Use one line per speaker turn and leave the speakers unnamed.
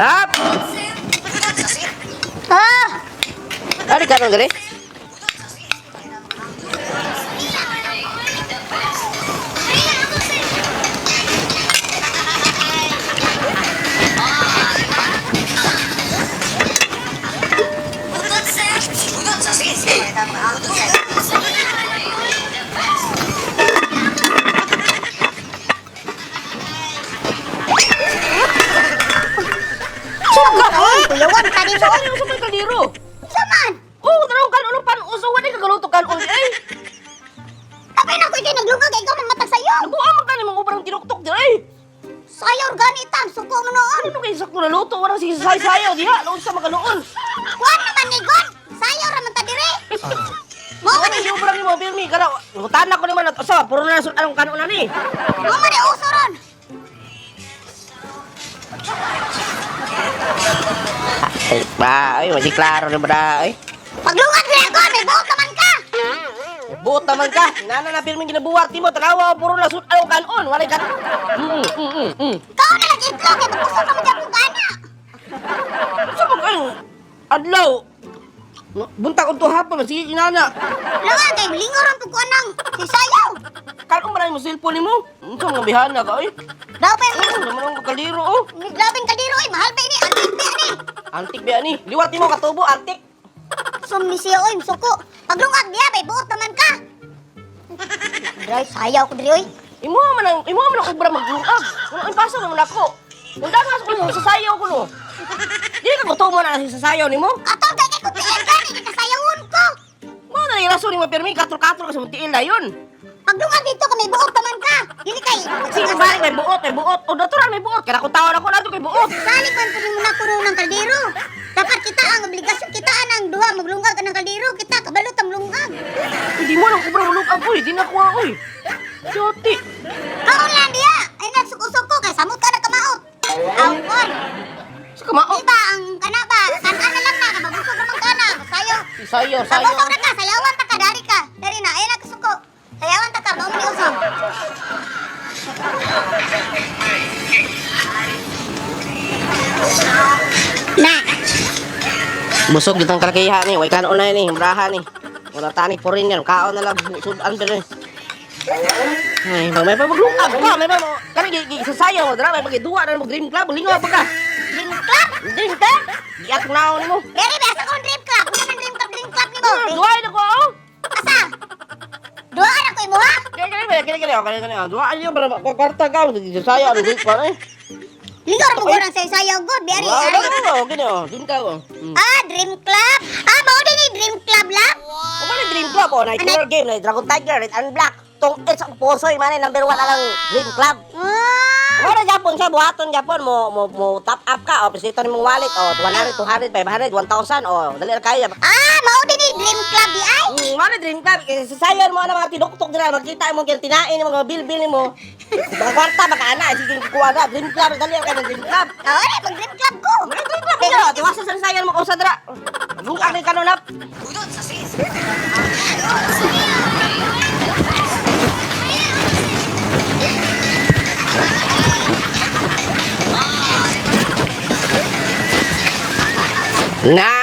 Dap!
Ha?
Ari ka nang dali?
Saan ka? Kuyawan ka dito.
Saan yung sa may kaldero?
Saman!
Oh, tarong kanon pan uso wala ka galuto kanon ay.
Kapay na ko ikay naglungag ikaw man matag sayo.
Nabuha man ka nimong ubrang tinuktok diri ay.
Sayo organi tam suko mo noon.
Ano kay sakto na luto wala sige sayo diha noon sa maganoon.
Kuan naman ni God. Sayo ra man ta dire. Mo man
Ano
ni
yung ubrang nimo pirmi kana ngutana ko naman at usa puro na sud anong kanon na ni.
mo man ni uso ron.
Ay, ba, ay, masi klaro na ba ay.
Paglungag diri ako may buot naman ka.
Buot naman ka. Nana na pirmi ginabuhat nimo tanawa puro na sud anong kanon wala kan.
Ikaw na lang itlog kay makusog ka man gyapon kana.
Sa man kayo adlaw. Buntag unto hapon sige inana.
Lungag kay lingo ron pud ko anang si sayo.
Kanon man mo cellphone nimo? Unsa nga bihana ka oy?
Daw pa
Ano naman ang kaliro oh.
Grabeng kaldero oy mahal ba ini antik ba ni?
Antik ba ni? Liwat nimo katubo antik.
Sum ni siya oy suko. Paglungag diya may buot naman ka. Dry sayaw ko diri oy.
Imo man ang obra maglungag. Kuno ang pasa naman ako. Unda nga ko sa sayaw ko no. Dili ka gutom mo na sa sayaw nimo.
Atol kay kay kutiil ka ni kasayawon ko.
Mo na yung rason nimo pirmi katro-katro ka sa mong tiil na yun.
Paglungag dito ka may buot naman ka. Dili kay
Sige balik may buot, may buot. O natural may buot. Kaya kung tawon ako nato kay buot.
Salig man pud mo na kuno ng kaldero. Dapat kita ang obligasyon kita ang duha maglungag ng kaldero kita kabalo tam lungag.
Hindi mo nang obra mulungag oy, di na kuha oy. Siyoti.
Kaon lang diya. Ay nagsuko-suko kay samot ka na kamaot. Awon.
Sa kamao.
Di ba ang kana ba? Kanan na lang na kababusog naman ka na. Sayo.
Sayaw, sayaw.
Kabusog na ka, sayawan ta ka, dari ka. Dari na, ay nakasuko. Sayawan ta ka, mao man ni usog. Na.
Busog ditong kalakihan ni, way kanon na ni, umbrahan ni. Wala tani po rin yan, kaon na lang, sudan pero. Ay, may pa maglungag pa, may pa mo. Kani gi gi sasayaw mo dra, may pagduwa na mo dream club, lingaw pa ka.
Dream club?
Dream club? Giat naon nimo.
Dari ba sa kong dream club? Unsa man dream club nimo?
Duwa na ko. Oh.
Asa? Duha na ko imo ha?
Kani kani kani kani kani kani. Duwa ayo para kwarta ka, sasayaw ni pa eh.
Ligaw ra mo gurang sayo sayaw god, biari.
Wow,
ari.
oh, gini oh, dream club oh.
Ah, dream club. Ah, mao din ni dream club lab.
Kuma ni dream club oh, na color game na Dragon Tiger, Red and Black. Tong it's ang pusoy man number 1 alang dream club.
Ah.
Wala Japon siya, buhaton Japon, mo top up ka, o, presito ni mong wallet, o, 100, 200, 500, 1,000, o, dali na kayo.
Ah, mao din ni dream club di ay.
Wala dream club, eh, sasayan mo na mga tinuktok nila, makita mo kaya tinain mo, mga bilbil mo. Mga kwarta, baka ana, sige kukuha na, dream club, dali na kayo ng dream club.
Oh, ari pag dream club ko.
Mga dream club niyo, tiwasa sa sasayan mo kausa dra. Lungkang ni kanunap. Na,